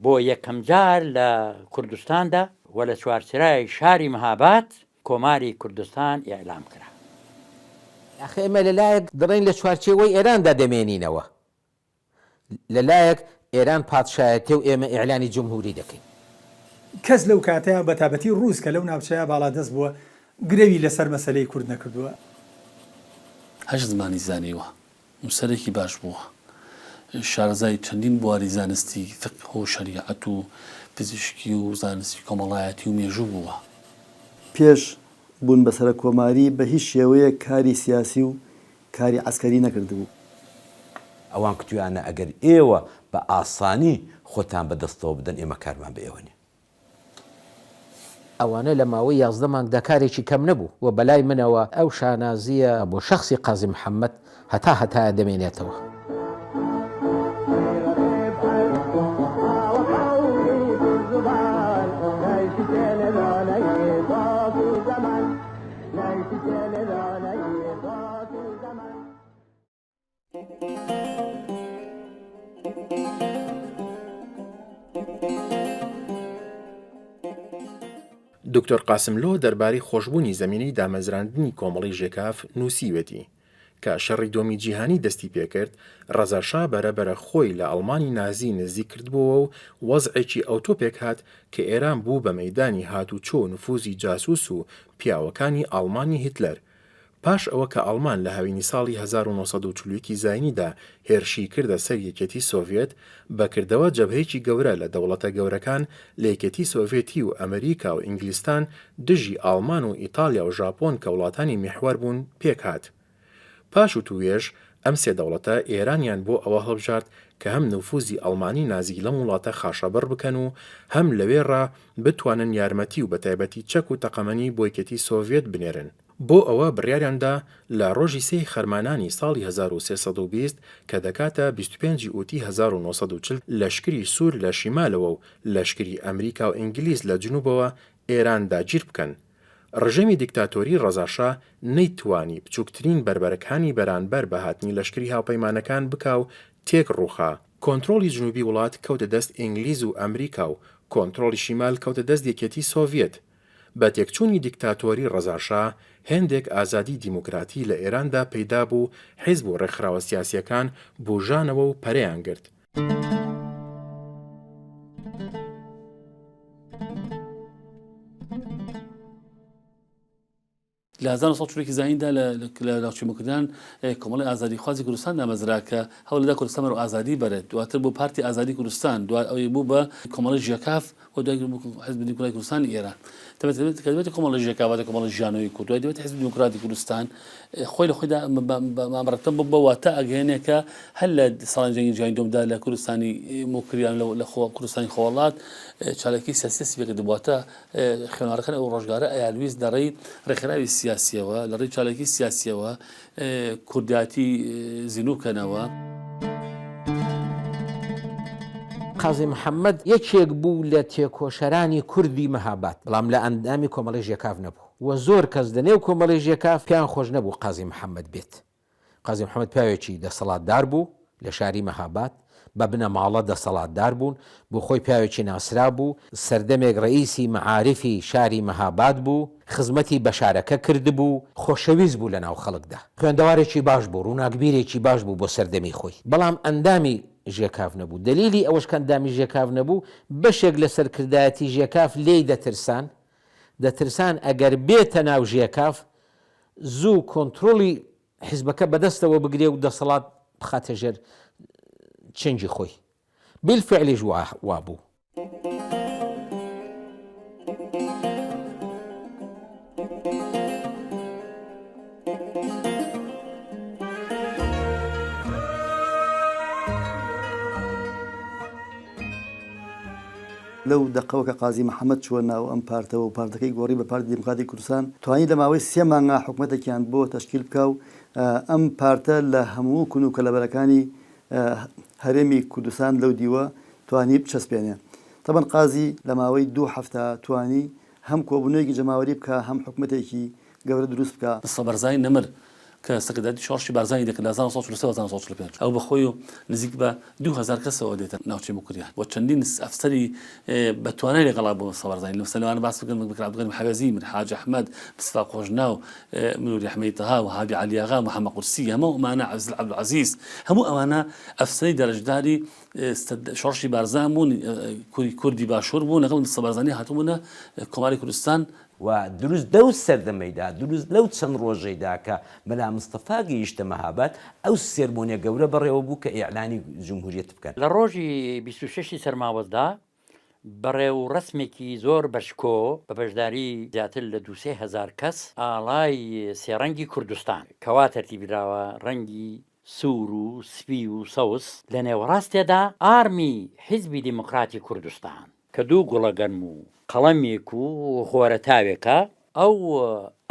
بۆ یەکەمجار لە کوردستاندا و لە چوارچرای شاری مهاباد کۆماری کوردستان ئیعلام کرا. ئاخر ئێمە لە لایەک دەڵێین لە چوارچێوەی ئێراندا دەمێنینەوە، لە لایەک ئێران پادشایەتیە و ئێمە ئیعلانی جمهوری دەکەین. کەس لەو کاتەیا بەتابەتی ڕووس کە لەو ناوچەیا باڵادەست بووە گرەوی لەسەر مەسەلەی کورد نەکردووە. هەشت زمانی زانیوە، نووسەرێکی باش بووە، شارەزای چەندین بواری زانستی فیقه و شەریعەت و پزیشکی و زانستی کۆمەڵایەتی و مێژوو بووە. پێش بوون بە سەرەککۆماری بە هیچ شێوەیەک کاری سیاسی و کاری عەسکەری نەکردبوو. ئەوان کوتویانە ئەگەر ئێوە بە ئاسانی خۆتان بە دەستەوە بدەن ئێمە کارمان بە ئێوە نیە. ئەوانە لە ماوەی 11 مانگدا کارێکی کەم نەبوو و بەلای منەوە ئەو شانازییە بۆ شەخسی قازی محەممەد هەتا هەتایە دەمێنێتەوە. دکتۆر قاسملۆ دەربارەی خۆشبوونی زەمینەی دامەزراندنی کۆمەڵەی ژێکاف نووسیوێتی، کە شەڕی دووەمی جیهانی دەستی پێکرد، ڕەزا شا بەرە بەرە خۆی لە ئەڵمانی نازی نزیک کردبۆوە و وەزعێکی ئەوتۆ پێکهات کە ئێران بوو بە مەیدانی هاتوچۆ و نفوزی جاسوس و پیاوەکانی ئاڵمانی هیتلەر. پاش ئەوە کە ئاڵمان لە هاوینی ساڵی 1941 ی زاینیدا هێرشی کردە سەر یەکێتی سۆڤێت، بە کردەوە جەبهەیەکی گەورە لە دەوڵەتە گەورەکان لە یەکێتی سۆڤێتی و ئەمریکا و ئینگلیستان دژی ئاڵمان و ئیتاڵیا و ژاپۆن کە وڵاتانی میحوەر بوون پێکهات. پاش وتووێژ، ئەم سێ دەوڵەتە ئێرانیان بۆ ئەوە هەڵبژارد کە هەم نفوزی ئەڵمانی نازی لەم وڵاتە خاشەبڕ بکەن و هەم لەوێ ڕا بتوانن یارمەتی و بەتایبەتی چەک و تەقەمەنی بۆ یەکێتی سۆڤیەت بنێرن. بۆ ئەوە بڕیاریان دا لە ڕۆژی سێی خەرمانانی ساڵی 1320 کە دەکاتە 25 ی ئووتی 1940 لەشکری سوور لە شیمالەوە و لەشکری ئەمریکا و ئینگلیز لە جنوبەوە ئێران داگیر بکەن. ڕژێمی دیکتاتۆری ڕەزا شا نەیتوانی بچووکترین بەربەرەکانی بەرانبەر بە هاتنی لەشکری هاوپەیمانەکان بکا و تێک ڕووخا. کۆنترۆڵی جنوبی وڵات کەوتە دەست ئینگلیز و ئەمریکا و کۆنترۆڵی شیمال کەوتە دەست یەکێتی سۆڤیەت. بە تێکچوونی دیکتاتۆری ڕەزا شا، هێندێک ئازادی دیموکراتی لە ئێراندا پەیدا بوو، حیزب و ڕێکخراوە سیاسییەکان بووژانەوە و پەرەیان گرت. لە 1940 زاییندا لە لە ناوچەی موکریان کۆمەڵی ئازادیخوازی کوردستان دامەزرا کە هەوڵیدا کوردستان بەرەو ئازادی بەرێت دواتر بوو پارتی ئازادی کوردستان دوای ئەوەی بوو بە کۆمەڵی ژێکاف و دوای بوو حزب دیموکراتی کوردستانی ئێران تەبەت کە دەبێتە کۆمەڵی ژێکاف واتە کۆمەڵی ژیانەوەی کورد دوای دەبێتە حزب دیموکراتی کوردستان خۆی لە خۆیدا مامرەتەم بۆ بە واتە ئەگەیەنێ کە هەر لە ساڵانی جەنگی جیهانی دووەمدا لە کوردستانی موکریان لە خۆ کوردستانی خۆڵات چالاکی سیاسی دەستی پێکردبوو واتە خوێنەوارەکان ئەو ڕۆژگارە ئەیانویست لە ڕێی ڕێکخراوی سیاسیەوە لە ڕێی چالاکی سیاسیەوە کوردایەتی زیندوو بکەنەوە. قازی محەممەد یەکێک بوو لە تێکۆشەرانی کوردی مەهاباد، بەڵام لە ئەندامی کۆمەڵەی ژێکاف نەبوو و زۆر کەس لە نێو کۆمەڵەی ژێکاف پێیان خۆش نەبوو قازی محەممەد بێت. قازی محەمەد پیاوێکی دەسەڵاتدار بوو لە شاری مەهاباد، بە بنەماڵە دەسەڵاتدار بوون، بۆ خۆی پیاوێکی ناسراو بوو، سەردەمێک ڕەئیسی مەعاریفی شاری مەهاباد بوو، خزمەتی بە شارەکە کردبوو، خۆشەویست بوو لە ناو خەڵکدا، خوێندەوارێکی باش بوو، ڕووناکبیرێکی باش بوو بۆ سەردەمی خۆی، بەڵام ئەندامی ژێکاف نەبوو، دەلیلی ئەوەش کە ئەندامی ژێکاف نەبوو، بەشێک لە سەرکردایەتی ژێکاف لێی دەترسان، دەترسان ئەگەر بێتە ناو ژێکاف زوو کۆنترۆڵی حیزبەکە بەدەستەوە بگرێ و دەسەڵات بخاتە ژێر چنگی خۆی. بیلفعلیش وابوو. لەو دەقەوە کە قازی محەمەد چووە ناو ئەم پارتەوە و پارتەکەی گۆڕی بە پارتی دیموکراتی کوردستان، توانی لە ماوەی سێ مانگا حکومەتێکیان بۆ تەشکیل بکا و ئەم پارتە لە هەموو کون و کەلەبەرەکانی هەرێمی کوردستان لەو دیوە توانی بچەسپێنێ. تەبەن قازی لە ماوەی دوو هەفتە توانی هەم کۆبوونەوەیەکی جەماوەری بکا هەم حکومەتێکی گەورە دروست بکا. مستەفا بەرزانی نەمر. کە سەرکردایەتی شۆڕشی بارزانی دەکرد لە 1943 1945 ئەو بە خۆی و نزیک بە 2000 کەسەوە دێتە ناوچەی موکریان و چەندین ئەفسەری بە توانای لەگەڵا بۆ مستەفا بارزانی لە مەسەلەن لەوانە باس بکەن بکر عەبدولغەنی حەوێزی میر حاج ئەحمەد مستەفا قۆژناو نوری ئەحمەدی تەها وەهابی عەلیاغا محەممەد قورسی هەموو ئەمانە عەزیز عەبدولعەزیز هەموو ئەوانە ئەفسەری دەرەجداری شۆڕشی بارزان بوون کوردی باشوور بوون لەگەڵ مستەفا بارزانی هاتبوونە کۆماری کوردستان. و دروست دەو سەردەمەیدا، دروست لەو چەند ڕۆژەیدا کە مەلا مستەفا گەیشتە مەهاباد، ئەو سێرمۆنیە گەورە بەڕێوە بوو کە ئیعلانی جمهوریەت بکەن. لە ڕۆژی 26 ی سەرماوەزدا بە ڕێوڕەسمێکی زۆر بەشکۆ بە بەشداری زیاتر لە دوو سێ هەزار کەس ئاڵای سێ ڕەنگی کوردستان کەوا تەرتیبدراوە ڕەنگی سوور و سپی و سەوز لە نێوەڕاستێدا ئارمی حیزبی دیموکراتی کوردستان کە دوو گوڵە گەنم و قەڵەمێک و خۆرەتاوێکە، ئەو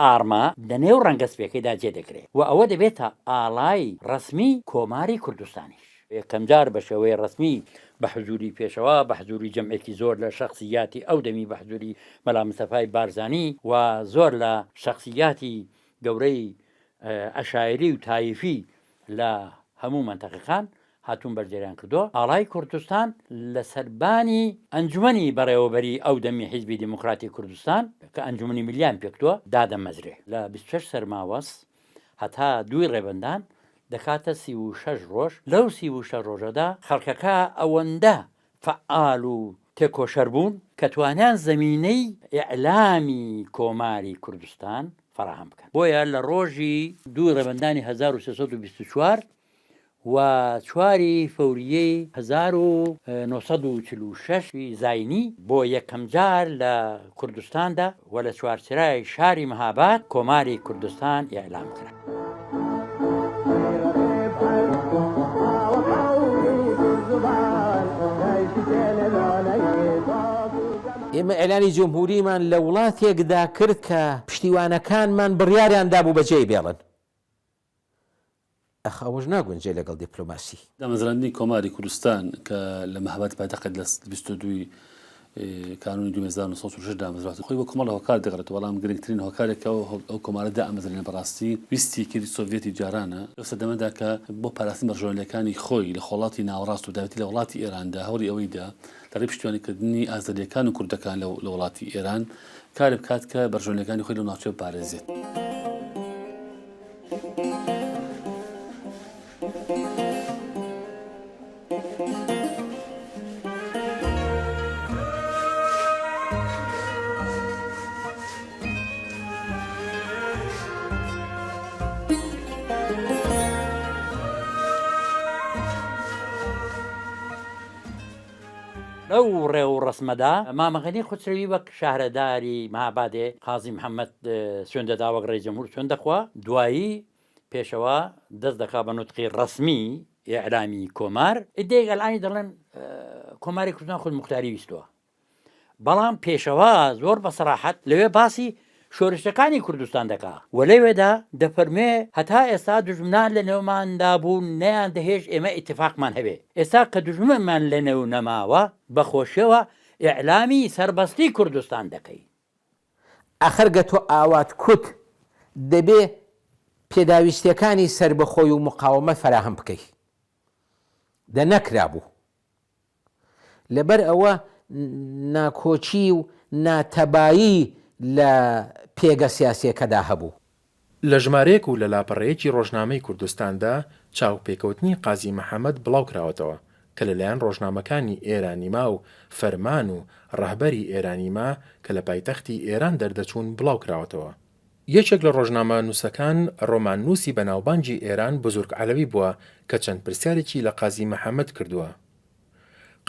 ئارمە لە نێو ڕەنگە سپیەکەیدا جێ دەگرێ و ئەوە دەبێتە ئاڵای ڕەسمی کۆماری کوردستانیش. یەکەمجار بە شێوەی ڕەسمی بە حزووری پێشەوا، بە حزووری جەمعێکی زۆر لە شەخسییاتی ئەو دەمی، بە حزووری مەلا مستەفای بارزانی و زۆر لە شەخسییاتی گەورەی عەشایری و تایفی لە هەموو مەنتەقەکان هاتوون بەشداریان کردووە، ئاڵای کوردستان لە سەربانی ئەنجومەنی بەڕێوەبەری ئەو دەمی حیزبی دێموکراتی کوردستان کە ئەنجومەنی میللیان پێکتووە دادەمەزرێ. لە 26 سەرماوەز هەتا دووی ڕێبەندان دەکاتە 36 ڕۆژ، لەو 36 ڕۆژەدا خەڵکەکە ئەوەندە فەعال و تێکۆشەر بوون کە توانیان زەمینەی ئیعلامی کۆماری کوردستان فەراهەم بکەن. بۆیە لە ڕۆژی دووی ڕێبەندانی 1324 و چواری فەوریەی 1946 ی زاینی بۆ یەکەمجار لە کوردستاندا و لە چوارچرای شاری مهاباد کۆماری کوردستان ئیعلام کرا. ئێمە ئیعلانی جمهوریمان لە وڵاتێکدا کرد کە پشتیوانەکانمان بڕیاریان دابوو بەجێی بێڵن. ئەخ ئەوەش ناگونجێ لەگەڵ دیپلۆماسی. دامەزراندنی کۆماری کوردستان کە لە مەهاباد پایتەخت لە 22 ی کانوونی دووەمی 1946 دامەزرا، خۆی بۆ کۆمەڵێ هۆکار دەگەڕێتەوە، بەڵام گرنگترین هۆکارێک کە ئەو کۆمارە دامەزرێنێ بەڕاستی ویستی یەکێتی سۆڤیەتی جارانە لەو سەردەمەدا کە بۆ پاراستنی بەرژەوەندییەکانی خۆی لە خۆڵاتی ناوەڕاست و تایبەتی لە وڵاتی ئێراندا هەوڵی ئەوەی دا لە ڕێی پشتیوانیکردنی ئازەرییەکان و کوردەکان لە وڵاتی ئێران کارێ بکات کە بەرژەوەندییەکانی خۆی لەو ناوچەیە بپارێزێت. لەو ڕێوڕەسمەدا مامە غەنی خوسرەوی وەک شارەداری مهابادێ قازی محەممەد سوێند دەدا وەک ڕێی جەمهوور سوێند دەخوا دوایی پێشەوا دەست دەکا بە نوتقی ڕەسمی ئیعلامی کۆمار ئیدەیەک ئەلانی دەڵێن کۆماری کوردستان خودموختاری ویستووە بەڵام پێشەوا زۆر بە سەراحەت لەوێ باسی شۆرشەکانی کوردستان دەکا و لەوێدا دەفەرموێ هەتا ئێستا دوژمنان لە نێوماندا بوون نەیان دەهێشت ئێمە ئیتفاقمان هەبێ ئێستا کە دوژمنمان لە نێو نەماوە بە خۆشیەوە ئیعلامی سەربەستی کوردستان دەکەین. ئاخر گە تۆ ئاوات کوت دەبێ پێداویستیەکانی سەربەخۆی و مقاومەت فەراهەم بکەی. دە نەکرابوو. لەبەر ئەوە ناکۆکی و ناتەبایی لە پێگە سیاسیەکەدا هەبوو. لە ژمارەیەک و لە لاپەڕەیەکی ڕۆژنامەی کوردستاندا چاوپێکەوتنی قازی محەمەد بڵاوکراوەتەوە کە لەلایەن ڕۆژنامەکانی ئێرانیما و فەرمان و ڕەهبەری ئێرانیما کە لە پایتەختی ئێران دەردەچوون بڵاوکراوەتەوە. یەکێک لە ڕۆژنامەنووسەکان ڕۆماننووسی بەناوبانگی ئێران بزورگ عەلەوی بووە کە چەند پرسیارێکی لە قازی محەمەد کردووە.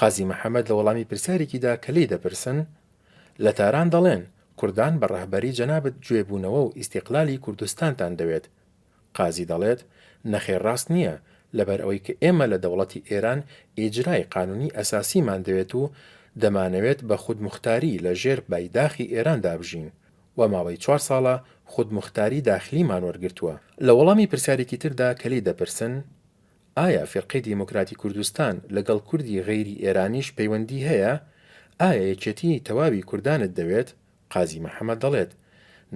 قازی محەمەد لە وەڵامی پرسیارێکیدا کە لێی دەپرسن، لە تاران دەڵێن کوردان بە ڕەهبەری جەنابت جوێبوونەوە و ئیستیقلالی کوردستانتان دەوێت، قازی دەڵێت، نەخێر ڕاست نییە، لەبەر ئەوەی کە ئێمە لە دەوڵەتی ئێران ئیجرای قانونی ئەساسیمان دەوێت و دەمانەوێت بە خودموختاری لە ژێر بایداخی ئێراندا بژین و ماوەی چوار ساڵە خودموختاری داخلیمان وەرگرتووە. لە وەڵامی پرسیارێکی تردا کە لێی دەپرسن، ئایا فیرقەی دیموکراتی کوردستان لەگەڵ کوردی غەیری ئێرانیش پەیوەندی هەیە؟ ئایا یەکێتیی تەواوی کوردانت دەوێت؟ قازی محەمەد دەڵێت،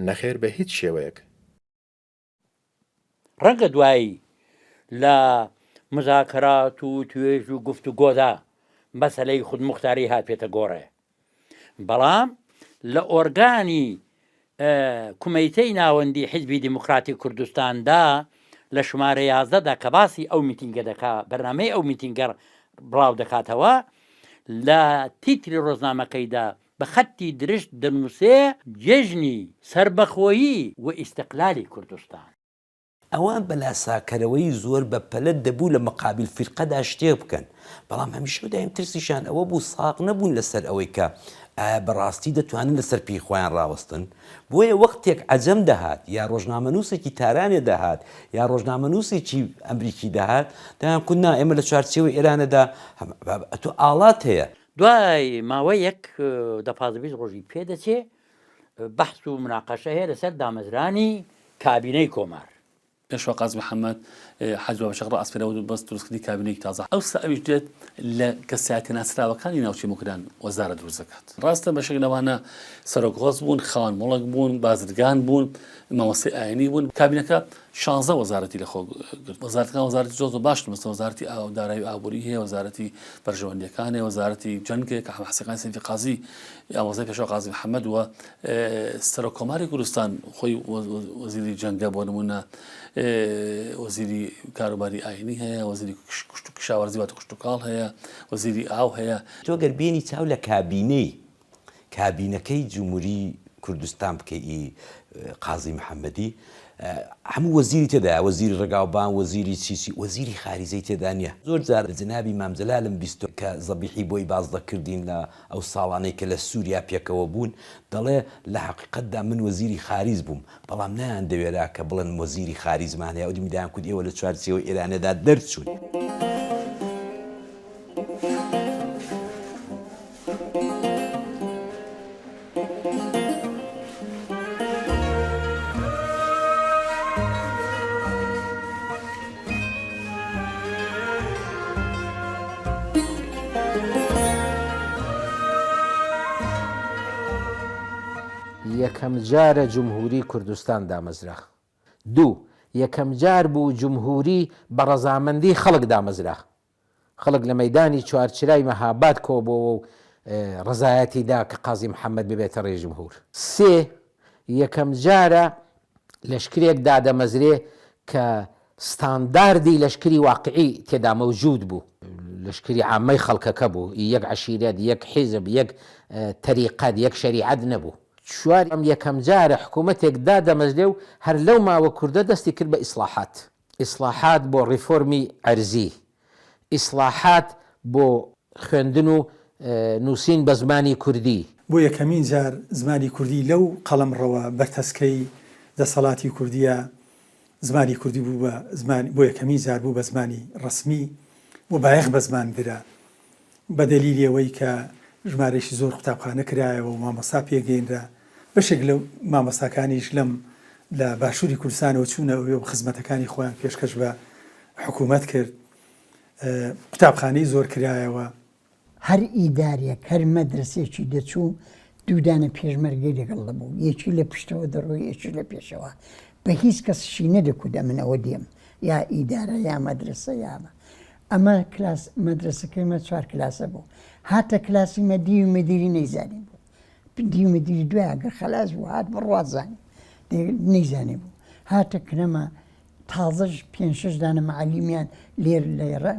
نەخێر بە هیچ شێوەیەک. ڕەنگە دوایی لە مزاکەرات و توێژ و گفتوگۆدا مەسەلەی خودموختاری هاتبێتە گۆڕێ، بەڵام لە ئۆرگانی کومەیتەی ناوەندی حیزبی دیموکراتی کوردستاندا لە شمارە 11 دا کە باسی ئەو میتینگە دەکا بەرنامەی ئەو میتینگە بڵاو دەکاتەوە لە تیتری ڕۆزنامەکەیدا بە خەتی درشت دەنووسێ جێژنی سەربەخۆیی و ئیستقلالی کوردستان. ئەوان بە لاساکەرەوەی زۆر بە پەلە دەبوو لە مقابیل فیرقەدا شتێک بکەن، بەڵام هەمیشە و دایم ترسیشیان ئەوە بوو ساغ نەبوون لەسەر ئەوەی کە ئایا بە ڕاستی دەتوانن لەسەر پێی خۆیان ڕاوەستن؟ بۆیە وەختێک عەجەم دەهات یا ڕۆژنامەنووسێکی تارانێ دەهات یا ڕۆژنامەنووسێکی ئەمریکی دەهات دەیانکوت نا ئێمە لە چوارچێوەی ئێرانەدا ئەتۆ ئاڵات هەیە. دوای ماوەیەک دە پازدە 20 ڕۆژی پێ دەچێ بەحس و مناقەشە هەیە لەسەر دامەزرانی کابینەی کۆمار. پێشوا قازی محەمەد حاجی بابەشێخ ڕائەسپێرا و بەس دروستکردنی کابینەیەکی تازە. ئەوسا ئەویش دێت لە کەسایەتیە ناسراوەکانی ناوچەی موکران وەزارەت دروست دەکات. ڕاستە بەشێک لەوانە سەرۆک هۆز بوون، خاوەن موڵک بوون، بازرگان بوون، مامۆستای ئاینی بوون. کابینەکە شانزە وەزارەتی لەخۆ گرت. وەزارەتەکان وەزارەتی زۆر زۆر باشن، مەسەلەن وەزارەتی ئاو، دارایی و ئابووری هەیە، وەزارەتی بەرژەوەندییەکان هەیە، وەزارەتی جەنگ هەیە کە حەمە حەسەن سەیفی قازی ئامۆزای پێشەوا قازی محەمەد و سەرۆک کۆماری کوردستان خۆی وەزیری جەنگە بۆ نمونە وەزیری کاروباری ئاینی هەیە، وەزیری کشاوەرزی واتە کشتوکاڵ هەیە، وەزیری ئاو هەیە. تۆ گەر بێنی چاو لە کابینەی کابینەکەی جموری کوردستان بکەی ئی قازی محمدی هەموو وەزیری تێدایە وەزیری ڕێگاوبان وەزیری چی چی وەزیری خاریجەی تێدا نیە زۆر جار لە جەنابی مام جەلالم بیستوە کە زەبیحی بۆی باس دەکردین لە ئەو ساڵانەی کە لە سوریا پێکەوە بوون دەڵێ لە حەقیقەتدا من وەزیری خاریج بووم بەڵام نەیان دەوێرا کە بڵێن وەزیری خاریجمان هەیە ئەو دەمی دەیان کوت ئێوە لە چوارچێوەی ئێرانێدا دەرچوون. یەکەمجارە جمهوری کوردستان دامەزرا. دوو، یەکەمجار بوو جمهوری بە ڕەزامەندی خەڵک دامەزرا. خەڵک لە مەیدانی چوارچرای مەهاباد کۆبۆوە و ڕەزایەتی دا کە قازی محەمەد ببێتە ڕەئیس جمهور. سێ، یەکەم جارە لەشکرێک دادەمەزرێ کە ستانداردی لەشکری واقعی تێدا مەوجود بوو. لەشکری عامەی خەڵکەکە بوو، ئی یەک عەشیرەت، یەک حیزب، یەک تەریقەت، یەک شەریعەت نەبوو. چوار، یەکەم جارە حکوومەتێک دادەمەزرێ و هەر لەو ماوە کوردە دەستی کرد بە ئیسڵاحات. ئیسڵاحات بۆ ڕیفۆرمی عەرزی، ئیسڵاحات بۆ خوێندن و نووسین بە زمانی کوردی. بۆ یەکەمین جار زمانی کوردی لەو قەڵەمڕەوە بەرتەسکەی دەسەڵاتی کوردییە، زمانی کوردی بوو بە زمانی بۆ یەکەمین جار بوو بە زمانی ڕەسمی و بایەخ بە زمان درا. بە دەلیلی ئەوەی کە ژمارەیەکی زۆر قوتابخانە کرایەوە و مامۆستا پێگەینرا، بەشێک لە مامۆستاکانیش لەم لە باشووری کوردستانەوە چوونە ئەوێ و خزمەتەکانی خۆیان پێشکەش بە حکوومەت کرد. قوتابخانەی زۆر کرایەوە. هەر ئیدارەیەک، هەر مەدرەسەیەکی دەچوو، دوو دانە پێشمەرگەی لەگەڵ دەبوو، یەکی لە پشتەوە دەڕۆی، یەکیش لە پێشەوە. بە هیچ کەسیشی نەدەکوت ئەمن ئەوە دێم، یا ئیدارە یا مەدرەسە یا ئەمە. ئەمە کلاس مەدرەسەکەی مە چوار کلاسە بوو. هاتە کلاسی مە دیوی مدیری نەیزانی بوو. دیوی مدیری دوای ئەگەر خەلاس بوو هات بڕوا زانی. نەیزانی بوو. هاتە کنەمە تازەش پێنج شەش دانە مەعەلیمیان لێر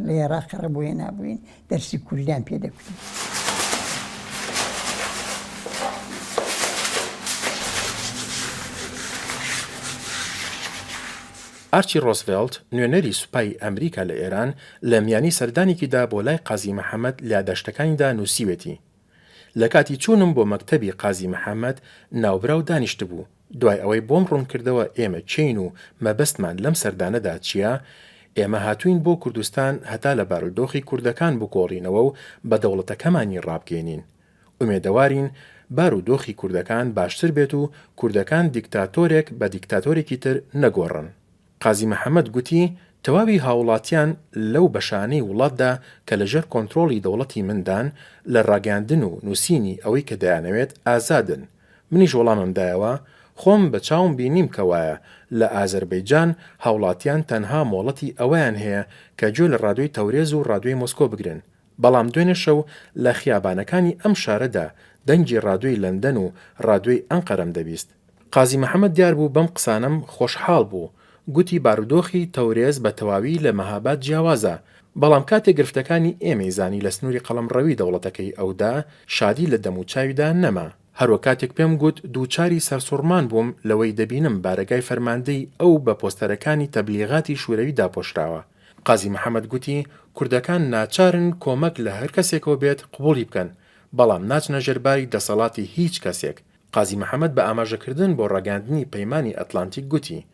لە ئێراقەڕە بۆ هێنابووین دەرسی کوردیان پێ دەکوتین. ئارچی ڕۆزڤێڵت، نوێنەری سوپای ئەمریکا لە ئێران، لە میانی سەردانێکیدا بۆ لای قازی محەمەد لە یاداشتەکانیدا نووسیوێتی، لە کاتی چوونم بۆ مەکتەبی قازی محەمەد، ناوبراو دانیشتبوو، دوای ئەوەی بۆم ڕوونکردەوە ئێمە کێین و مەبەستمان لەم سەردانەدا چییە، ئێمە هاتووین بۆ کوردستان هەتا لە بارودۆخی کوردەکان بکۆڵینەوە و بە دەوڵەتەکەمانی ڕابگەینین. ئومێدەوارین بار و دۆخی کوردەکان باشتر بێت و کوردەکان دیکتاتۆرێک بە دیکتاتۆرێکی تر نەگۆڕن. قازی محەمەد گوتی، تەواوی هاوڵاتیان لەو بەشانەی وڵاتدا کە لە ژێر کۆنترۆڵی دەوڵەتی مندان، لە ڕاگەیاندن و نووسینی ئەوەی کە دەیانەوێت ئازادن. منیش وەڵامم دایەوە، خۆم بە چاوم بینیم کە وایە، لە ئازەربەیجان هاوڵاتیان تەنها مۆڵەتی ئەوەیان هەیە کە گوێ لە ڕادیۆی تەورێز و ڕادیۆی مۆسکۆ بگرن، بەڵام دوێنێ شەو لە خیابانەکانی ئەم شارەدا دەنگی ڕادیۆی لەندەن و ڕادیۆی ئەنقەرەم دەبیست. قازی محەمەد دیار بوو بەم قسانەم خۆشحاڵ بوو، گوتی بارودۆخی تەورێز بە تەواوی لە مەهاباد جیاوازە، بەڵام کاتێ گرفتەکانی ئێمەی زانی لە سنووری قەڵەمڕەوی دەوڵەتەکەی ئەودا، شادی لە دەموچاویدا نەما. هەروەک کاتێک پێم گوت دووچاری سەرسوڕمان بووم لەوەی دەبینم بارەگای فەرماندەی ئەو بە پۆستەرەکانی تەبلیغاتی شورەوی داپۆشراوە. قازی محەمەد گوتی کوردەکان ناچارن کۆمەک لە هەر کەسێکەوە بێت قبوڵی بکەن، بەڵام ناچنە ژێر باری دەسەڵاتی هیچ کەسێک. قازی محەمەد بە ئاماژەکردن بۆ ڕاگەیاندنی پەیمانی ئەتلانتیک گوتی،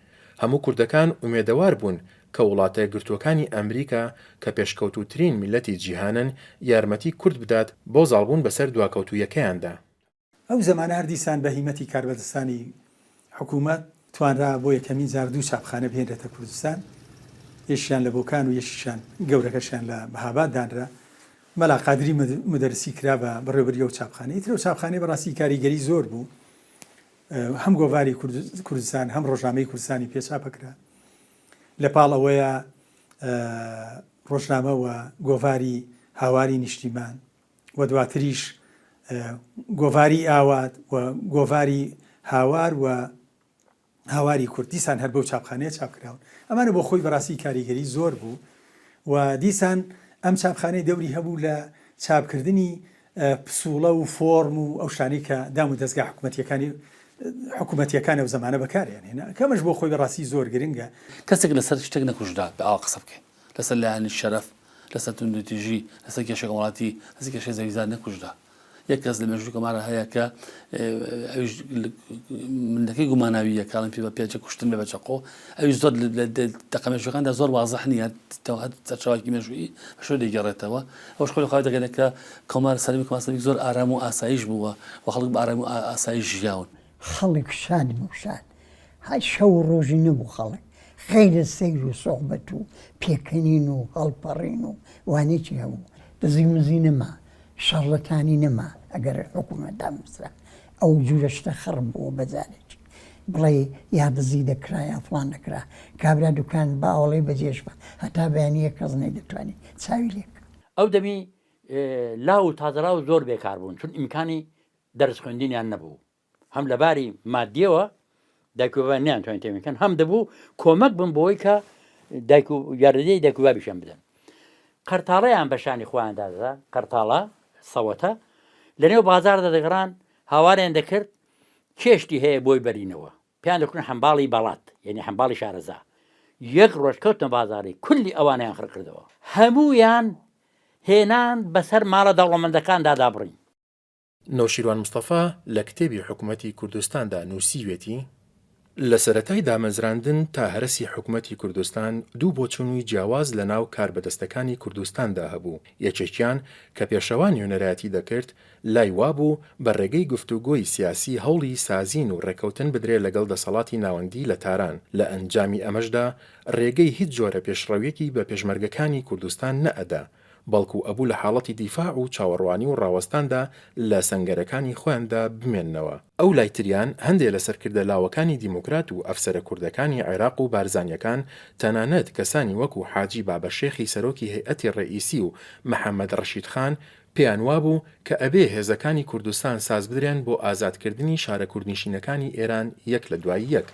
هەموو کوردەکان ئومێدەوار بوون کە وڵاتەیەکگرتووەکانی ئەمریکا کە پێشکەوتووترین میللەتی جیهانن یارمەتی کورد بدات بۆ زاڵبوون بەسەر دواکەوتوویەکەیاندا. ئەو زەمانە هەر دیسان بە هیمەتی کاربەدەستانی حکوومەت توانرا بۆ یەکەمین جار دوو چاپخانە بهێنرێتە کوردستان، یەکیان لە بۆکان و یەکیشیان گەورەکەشیان لە مەهاباد دانرا. مەلا قادری مودەرسی کرا بە بەڕێوەبەری ئەو چاپخانەیە. ئیتر ئەو چاپخانەیە بەڕاستی کاریگەری زۆر بوو. هەم گۆڤاری کوردستان هەم ڕۆژنامەی کوردستانی پێ چاپەکرا. لە پاڵ ئەوەیە ڕۆژنامە و گۆڤاری هاواری نیشتیمان و دواتریش گۆڤاری ئاوات و گۆڤاری هاوار و هاواری کورد دیسان هەر بەو چاپخانەیە چاپ کراون. ئەمانە بۆ خۆی بەڕاستی کاریگەری زۆر بوو و دیسان ئەم چاپخانەی دەوری هەبوو لە چاپکردنی پسوڵە و فۆرم و ئەو شتانەی کە دام و دەزگا حکومەتیەکانی حکومەتیەکان ئەو زەمانە بەکاریان هێنا کە ئەمەش بۆ خۆی بەڕاستی زۆر گرنگە. کەسێک لەسەر شتێک نەکوژرا بە ئاوا قسە بکەین لەسەر لایەنی شەرەف لەسەر توندوتیژی لەسەر کێشەی کۆمەڵاتی لەسەر کێشەی زەویزار نەکوژرا یەک کەس لە مێژووی کۆمارە هەیە کە ئەویش مندەکەی گوماناویە کاڵم پێ بە پێچە کوشتن بێ بە چەقۆ ئەویش زۆر دەقە مێژووەکاندا زۆر وازح نییە سەرچاوەکی مێژوویی بە شوێ دەیگەڕێتەوە ئەوش خۆی خۆی دەگەنێت کە کۆمار سەرمی کۆمار زۆر ئارام و ئاسایش بووە و خەڵک بە ئارام و ئاسایش ژیاون. خەڵک شاد بوو شاد هەر شەو و ڕۆژی نەبوو خەڵک غەیرە سەیر و سوحبەت و پێکەنین و هەڵپەڕین و وانەی هەبوو دزی مزی نەما شەڕلەتانی نەما ئەگەر حکوومەت دامەزرا ئەو جورە شتە خڕ بووە بە جارێکی بڵێ یا دزی دەکرا یا فڵان دەکرا کابرا دوکان بە ئاوڵەی بەجێش بە هەتا بەیانی یەک کەس نەیدەتوانی چاوی لێ بکا. ئەو دەمی لاو و تازەلاو زۆر بێکار بوون چون ئیمکانی دەرس خوێندنیان نەبوو هەم لە باری مادیەوە دایک و بابیان نەیانتوانی تێمین کەن هەم دەبوو کۆمەک بن بۆی کە دایک و یاریدەی دایک و بابیشیان بدەن قەرتاڵەیان بە شانی خۆیان دادەدا قەرتاڵە سەوەتە لەنێو بازاردا دەگەڕان هاواریان دەکرد کێشتی هەیە بۆی بەرینەوە پێیان دەکوتن حەمباڵی بەڵات یعنی حەمباڵی شارەزا یەک ڕۆژ کەوتنە بازاری کولی ئەوانیان خڕکردەوە هەموویان هێنان بەسەر ماڵە دەوڵەمەندەکاندا دابڕین نەوشیروان مستەفا لە کتێبی حکومەتی کوردستاندا نووسیوێتی، لە سەرەتای دامەزراندن تا هەرەسی حکومەتی کوردستان دوو بۆچوونی جیاواز لە ناو کاربەدەستەکانی کوردستاندا هەبوو، یەکێکیان کە پێشەوا نوێنەرایەتی دەکرد لای وابوو بە ڕێگەی گفتوگۆی سیاسی هەوڵی سازین و ڕێکەوتن بدرێ لەگەڵ دەسەڵاتی ناوەندی لە تاران، لە ئەنجامی ئەمەشدا ڕێگەی هیچ جۆرە پێشڕەویەکی بە پێشمەرگەکانی کوردستان نەئەدا. بەڵکو ئەبوو لە حاڵەتی دیفاع و چاوەڕوانی و ڕاوەستاندا لە سەنگەرەکانی خۆیاندا بمێننەوە. ئەو لای تریان هەندێ لە سەرکردە لاوەکانی دیموکرات و ئەفسەرە کوردەکانی عێراق و بارزانیەکان تەنانەت کەسانی وەکو حاجی بابەشێخی سەرۆکی هەیئەتی ڕەئیسی و محەمەد ڕەشید خان پێیان وابوو کە ئەبێ هێزەکانی کوردستان سازبدرێن بۆ ئازادکردنی شارە کوردنشینەکانی ئێران یەک لە دوای یەک.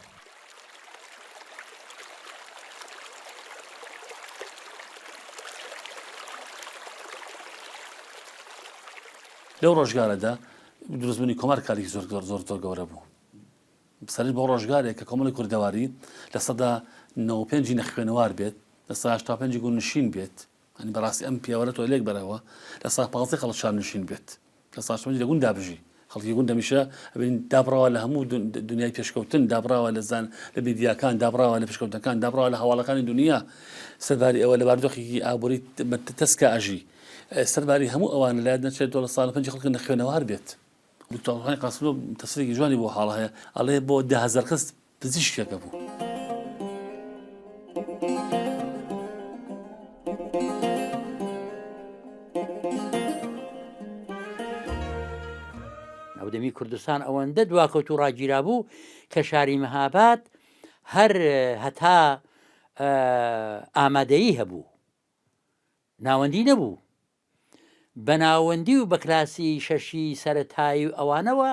لەو ڕۆژگارەدا دروستبوونی کۆمار کارێکی زۆر زۆر زۆر زۆر گەورە بوو سەرنج بۆ ڕۆژگارێک کە کۆمەڵی کوردەواری لە سەدا 95 نەخوێنەوار بێت لە سەدا 85 گوندنشین بێت ئەنی بەڕاستی ئەم پێوەرە تۆ لێک بەرەوە لە سا پازدەی خەڵک شارنشین بێت لە سا شەش لە گوندا بژی خەڵکی گوند هەمیشە ئەبین دابڕاوە لە هەموو دنیای پێشکەوتن دابڕاوە لە زان لە میدیاکان دابڕاوە لە پێشکەوتنەکان دابڕاوە لە هەواڵەکانی دنیا سەرباری ئەوە لە بارودۆخێکی ئابووری تەسکا ئەژی سەرباری هەموو ئەوانە لایەت نەچێت تۆ لە ساڵ پێنج خەڵک نەخوێنەوار بێت دکتۆر ڕوحانی قاسملوو تەفسیرێکی جوانی بۆ حاڵە هەیە ئەڵێ بۆ 10000 کەس پزیشکێکە بوو. ئەو. دەمی کوردستان ئەوەندە دواکەوتوو ڕاگیرابوو کە شاری مەهاباد هەر هەتا ئامادەیی هەبوو ناوەندی نەبوو بە ناوەندی و بە کلاسی شەشی سەرەتایی و ئەوانەوە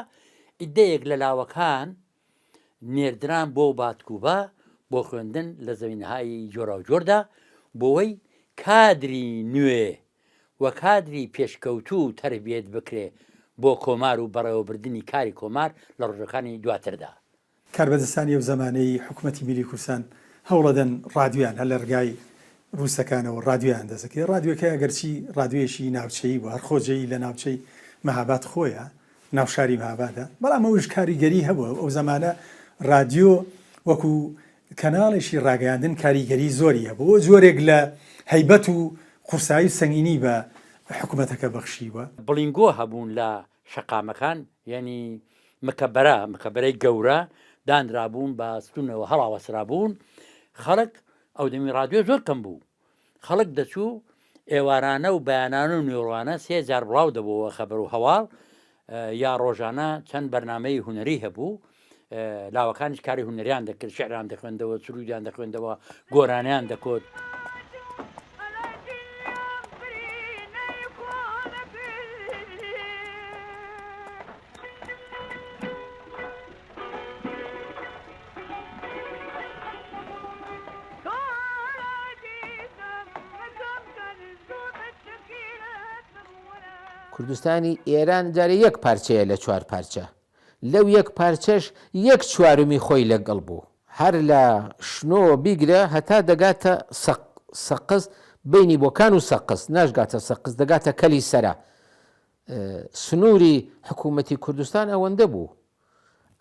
ئیدەیەک لە لاوەکان نێردران بۆ باتکوبا بۆ خوێندن لە زەمینەهای جۆراوجۆردا بۆوەی کادری نوێ و کادری پێشکەوتوو تەربیەت بکرێ بۆ کۆمار و بەڕێوەبردنی کاری کۆمار لە ڕۆژەکانی دواتردا. کاربەدەستانی ئەو زەمانەی حکومەتی میری کوردستان هەوڵەدەن ڕادیۆیان هەر لە ڕگای ڕووسەکانەوە ڕادیۆیان دەست دەکەوێت، ڕادیۆکە ئەگەرچی ڕادیۆیەکی ناوچەیی بوو هەر خۆجێی لە ناوچەی مەهاباد خۆیە ناو شاری مەهابادە، بەڵام ئەوش کاریگەری هەبوو ئەو زەمانە ڕادیۆ وەکوو کەناڵێکی ڕاگەیاندن کاریگەری زۆری هەبوو و جۆرێک لە هەیبەت و قورسایی و سەنگینی بە حکومەتەکە بەخشیوە. بڵینگۆ هەبوون لە شەقامەکان یانی مکەبەرە، مکەبەرەی گەورە دانرابوون بە ستوونەوە هەڵاوەسرابوون، خەڵک ئەو دەمی ڕادیۆ زۆر کەم بوو، خەڵک دەچوو ئێوارانە و بەیانانە و نیوەڕوانە سێ جار بڵاو دەبۆوە خەبەر و هەواڵ یا ڕۆژانە چەند بەرنامەی هونەری هەبوو لاوەکانیش کاری هونەریان دەکرد شعران دەخوێندەوە سرودیان دەخوێندەوە گۆرانیان دەکوت. کوردستانی ئێران جارێ یەک پارچەیە لە چوار پارچە، لەو یەک پارچەش یەک چوارمی خۆی لەگەڵ بوو. هەر لە شنۆوە بیگرە هەتا دەگاتە سەقز، بەینی بۆکان و سەقز، ناشگاتە سەقز، دەگاتە کەلی سەرا. سنووری حکوومەتی کوردستان ئەوەندە بوو.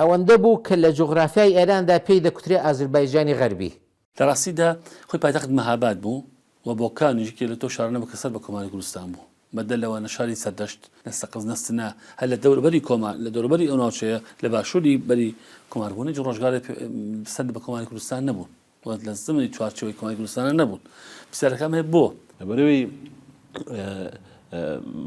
ئەوەندە بوو کە لە جوغرافیای ئێراندا پێی دەکوترێ ئازربایجانی غەربی. لە ڕاستیدا خۆی پایتەخت مەهاباد بوو و بۆکانیش یەکێ لە تۆ شارانە بوو کە سەر بە کۆماری کوردستان بوو. بەدەر لەوە نە شاری سەردەشت، نە سەقز، نە سنە هەر لە دەوروبەری کۆمار، لە دەوروبەری ئەو ناوچەیە لە باشووری بەری کۆمار بوون، هیچ ڕۆژگارێ سەر بە کۆماری کوردستان نەبوون. و لە زمنی چوارچێوەی کۆماری کوردستانە نەبوون. پرسیارەکەم هەیە بۆ؟ لەبەرئەوەی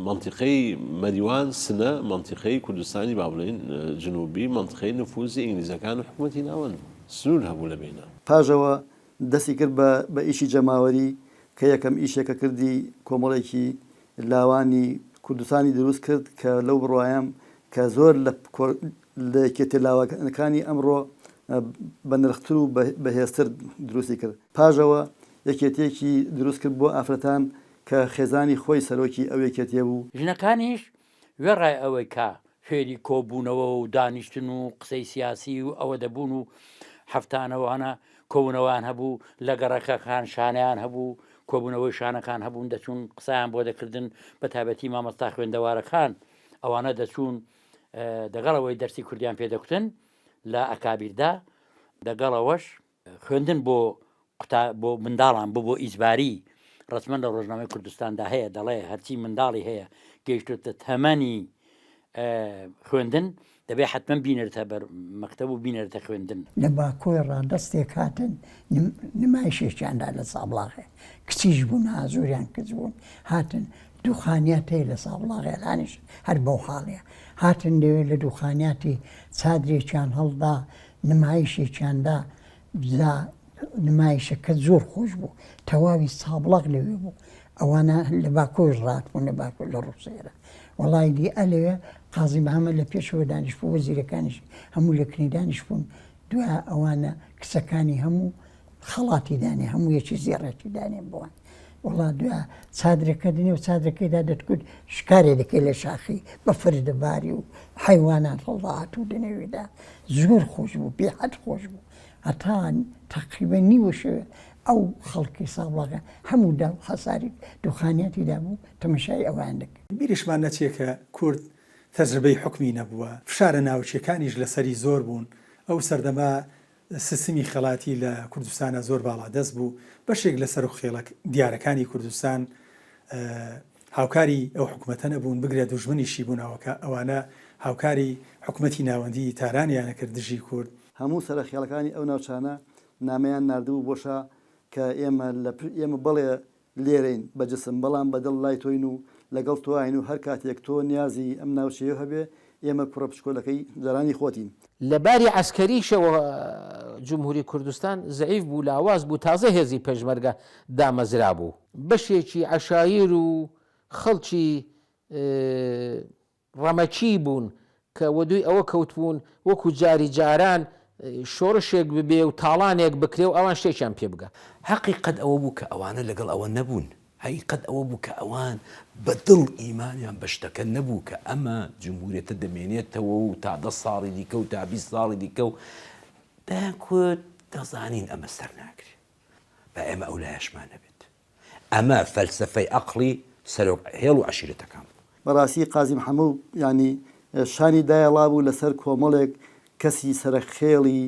مەنتیقەی مەریوان، سنە، مەنتیقەی کوردستانی با بڵێین جنوبی، مەنتیقەی نفوزی ئینگلیزەکان و حکومەتی ناوەند بوو. سنوور هەبوو لە بەینان. پاش ئەوە دەستی کرد بە بە ئیشی جەماوەری کە یەکەم ئیشێک کە کردی کۆمەڵێکی لاوانی کوردستانی دروست کرد کە لەو بڕوایەم کە زۆر لە لە یەکێتیە لاوەکانی ئەمڕۆ بەنرختر و بەهێزتر دروستی کرد. پاش ئەوە یەکێتیەکی دروست کرد بۆ ئافرەتان کە خێزانی خۆی سەرۆکی ئەو یەکێتیە بوو. ژنەکانیش وێڕای ئەوەی کە فێری کۆبوونەوە و دانیشتن و قسەی سیاسی و ئەوە دەبوون و هەفتانەوانە کۆبوونەوەیان هەبوو، لە گەڕەکەکان شانەیان هەبوو، کۆبوونەوەی شانەکان هەبوون دەچوون قسەیان بۆ دەکردن، بەتایبەتی مامۆستا خوێندەوارەکان ئەوانە دەچوون دەگەڵ ئەوەی دەرسی کوردیان پێ دەکوتن لە ئەکابیردا دەگەڵ ئەوەش خوێندن بۆ قوتا بۆ منداڵان بۆ بۆ ئیجباری ڕەسمەن لە ڕۆژنامەی کوردستاندا هەیە دەڵێ هەرچی منداڵی هەیە گەیشتوتە تەمەنی خوێندن دەبێ حتمما بینێرتە بەر مەکتەب و بینێرتە خوێندن. لە باکۆی ڕادەستێک هاتن نمایشێکیان دا لە سابڵاغێ کچیش بوون ها زۆریان کچ بوون هاتن دوخانیات هەیە لە سابڵاغێ ئەلانیش هەر بەو حاڵەیە هاتن لەوێ لە دوخانیاتی چادرێکیان هەڵدا نمایشێکیان دا جا نمایشەکە زۆر خۆش بوو تەواوی سابڵاغ لەوێ بوو ئەوانە لە باکۆش ڕات بوون لە باکۆ لە ڕووسێرە وەڵای دی ئەلەوێ قازی محەممەد لە پێشەوە دانیش بوو وەزیرەکانیش هەموو لە کنی دانیش بوون دوای ئەوانە کچەکانی هەموو خەڵاتی دانێ هەموو یەکی زێڕێکی دانێ بۆوان وەڵا دویا چادرەکە دنێ و چادرەکەیدا دەتکوت شکارێ دەکەی لە شاخی بەفر دەباری و حەیوانات هەڵدەهات و دەنێویدا زۆر خۆش بوو بێحەد خۆش بوو هەتا تەقریبا نیوە شەوێ ئەو خەڵکی سابڵاغە هەموو دا و حەساری دوخانیاتی دابوو تەمەشای ئەویان دەکرد. بیریشمان نەچێ کە کورد تەجربەی حوکمی نەبووە، فشارە ناوکییەکانیش لەسەری زۆر بوون، ئەو سەردەمە سیستمی خێڵایەتی لە کوردستانا زۆر باڵادەست بوو، بەشێک لە سەرۆک خێڵە دیارەکانی کوردستان هاوکاری ئەو حکومەتە نەبوون، بگرە دوژمنیشی بوون، ئەوانە هاوکاری حکومەتی ناوەندی تارانیان ئەکرد دژی کورد. هەموو سەرە خێڵەکانی ئەو ناوچانە نامەیان ناردبوو بۆ شا کە ئێمە لە ئێمە بەڵێ لێرەین بە جسم بەڵام بە دڵ لای تۆین و لەگەڵ تۆاین و هەر کاتێک تۆ نیازی ئەم ناوچەیەو هەبێ. ئێمە کوڕە بچکۆلەکەی جارانی خۆتین. لە باری عەسکەریشەوە جمهوری کوردستان زەعیف بوو، لاواز بوو، تازە هێزی پێشمەرگە دامەزرابوو. بەشێکی عەشایر و خەڵکی ڕەمەکی بوون کە وەدووی ئەوە کەوتبوون وەکوو جاری جاران شۆڕشێک ببێ و تاڵانێک بکرێ و ئەوان شتێکیان پێ بگا. هەقیقەت ئەوە بوو کە ئەوانە لەگەڵ ئەوە نەبوون. هەقیقەت ئەوە بوو کە ئەوان بە دڵ ئیمانیان بە شتەکە نەبوو کە ئەمە جمهوریەتە دەمێنێتەوە و تا دە ساڵی دیکە و تا 20 ساڵی دیکە و دەیانکوت دەزانین ئەمە سەر ناگرێ با ئێمە ئەو لایەشمان نەبێت. ئەمە فەلسەفەی ئەقڵی سەرۆک هێڵ و عەشیرەتەکان بوو. بەڕاستی قازی محەمەو یانی شانی دایەڵابوو لەسەر کۆمەڵێک کەسی سەرەک خێڵی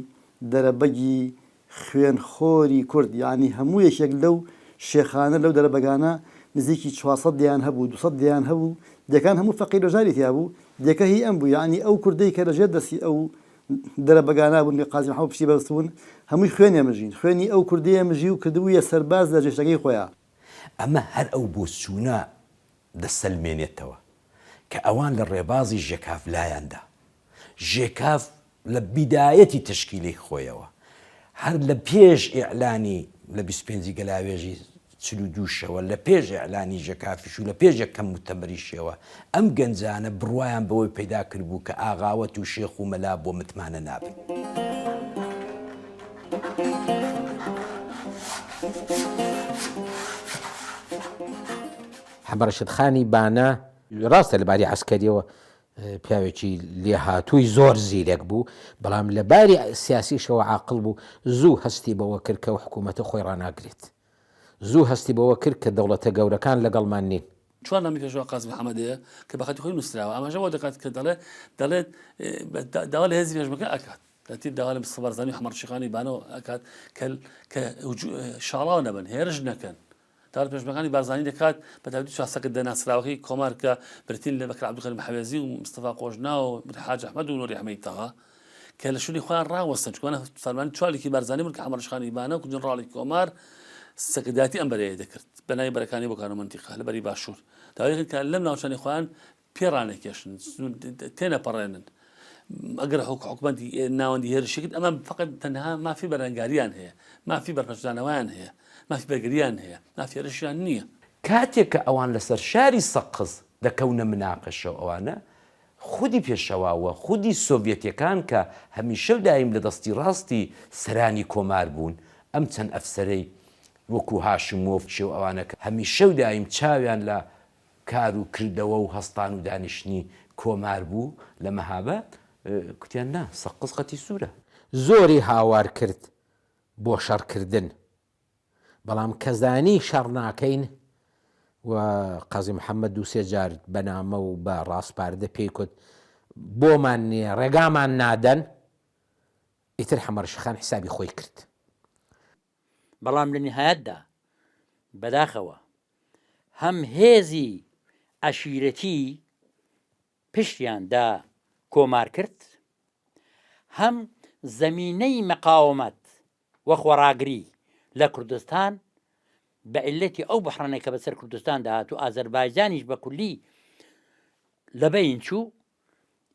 دەرەبەگی خوێن خۆری کورد یانی هەموو یەکێک لەو شێخانە لەو دەرەبەگانە نزیکی 400 دێیان هەبوو 200 دێیان هەبوو دێکان هەموو فەقیر و ژاری تیا بوو دێکە هی ئەم بوو یانی ئەو کوردەی کە لەژێر دەستی ئەو دەرەبەگانە بوون کە قازی محەمەد پشتی بەستبوون هەمووی خوێنێ مژین خوێنی ئەو کوردەیە مژی و کردبوویە سەرباز لە جێشەکەی خۆیا. ئەمە هەر ئەو بۆچوونە دەسەلمێنێتەوە کە ئەوان لە ڕێبازی ژێکاف لایان دا. ژێکاف لە بیدایەتی تەشکیلەی خۆیەوە، هەر لە پێش ئیعلانی لە 25 ی گەلاوێژی 42 شەوە، لە پێش ئیعلانی ژێکافیش و لە پێش یەکەم موتەمەریشەوە، ئەم گەنجانە بڕوایان بەوەی پەیدا کردبوو کە ئاغاوەت و شێخ و مەلا بۆ متمانە نابن. حەمەڕەشید خانی بانە ڕاستە لە باری عەسکەریەوە پیاوێکی لێهاتووی زۆر زیرەک بوو، بەڵام لە باری سیاسیشەوە عاقڵ بوو، زوو هەستی بەوە کرد کە ئەو حکوومەتە خۆی ڕاناگرێت. زوو هەستی بەوە کرد کە دەوڵەتە گەورەکان لەگەڵمان نین. چوار نامی پێشەوا قازی محەمەد هەیە کە بە خەتی خۆی نووسراوە ئاماژە بۆ دەکات کە دەڵێ دەڵێت داوا لە هێزی پێشمەرگە ئەکات دەتیر داوا لە مستەفا بارزانی و حەمەڕەشیخانی بانەوە ئەکات کە کە شاڵاو نەبن هێرش نەکەن داوا لە پێشمەرگەکانی بارزانی دەکات بە تایبەتی چوار سەرکردە ناسراوەکەی کۆمار کە بریتین لە بەکر عەبدولکەریم حەوێزی و مستەفا قۆشناو و حاج ئەحمەد و نوری حەمەی تەها کە لە شوێنی خۆیان ڕاوەستن چونکە ئەوانە فەرمانی چوارێکی بارزانی بوون کە حەمەڕەشخانی بانە و جەنڕاڵی کۆمار سەرکردایەتی ئەم بەرەیە دەکرد بە ناوی بەرەکانی بۆکان و مەنتیقە لە بەری باشوور داوای کرد کە لەم ناوچانەی خۆیان پێ ڕانەکێشن تێنەپەڕێنن ئەگەر حکومەتی ناوەندی هێرشی کرد ئەمە فقط تەنها مافی بەرەنگاریان هەیە مافی بەرپەرچدانەوەیان هەیە مافی بەرگریان هەیە مافی هێرشیان نییە. کاتێک کە ئەوان لەسەر شاری سەقز دەکەونە مناقەشە و ئەوانە، خودی پێشەوا و خودی سۆڤیەتەکان کە هەمیشە و دایم لە دەستی ڕاستی سەرانی کۆمار بوون، ئەم چەند ئەفسەرەی وەکوو هاشمۆف و ئەوانە کە هەمیشە و دایم چاویان لە کار و کردەوە و هەستان و دانیشتنی کۆمار بوو لە مەهاباد، کوتیان نا، سەقز خەتی سوورە. زۆری هاوار کرد بۆ شەڕ کردن، بەڵام کە زانی شەڕ ناکەین و قازی محەممەد دوو سێ جار بە نامە و بە ڕاسپاردە پێی کوت بۆمان نییە، ڕێگامان نادەن، ئیتر حەمەڕەشیخان حیسابی خۆی کرد. بەڵام لە نیهایەتدا بەداخەوە هەم هێزی عەشیرەتی پشتیان دا کۆمار کرد، هەم زەمینەی مەقاومەت و خۆڕاگری لە کوردستان بە عیللەتی ئەو بحڕانەی کە بەسەر کوردستاندا هات و ئازەربایجانیش بە کولی لە بەین چوو،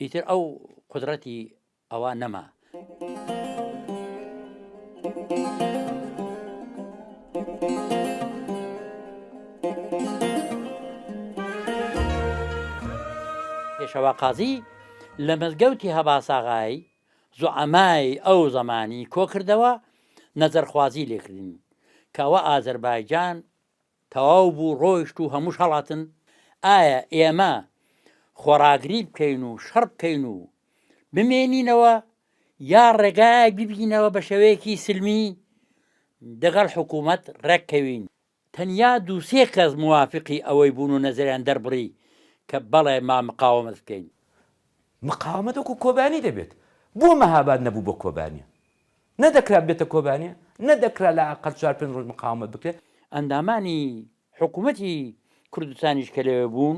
ئیتر ئەو قودڕەتی ئەوە نەما. پێشەوا قازی لە مزگەوتی هەباساغای زوعەمای ئەو زەمانی کۆکردەوە نەزەرخوازی لێکردین کە ئەوە ئازەربایجان تەواو بوو ڕۆیشت و هەمووش هەڵاتن ئایا ئێمە خۆڕاگری بکەین و شەڕ بکەین و بمێنینەوە یا ڕێگایەک ببینەوە بە شێوەیەکی سلمی دەگەڵ حکوومەت ڕێککەوین تەنیا دووسێ کەس موافقی ئەوەی بوون و نەزەریان دەربڕی کە بەڵێ ما مقاومەت بکەین. مقاومەت وەکو کۆبانی دەبێت. بۆ مەهاباد نەبوو بۆ کۆبانێ؟ نەدەکرا ببێتە کۆبانێ؟ نەدەکرا لە ئەقەل چوار پێنج ڕۆژ مقاومەت بکرێت؟ ئەندامانی حکوومەتی کوردستانیش کە لەوێ بوون،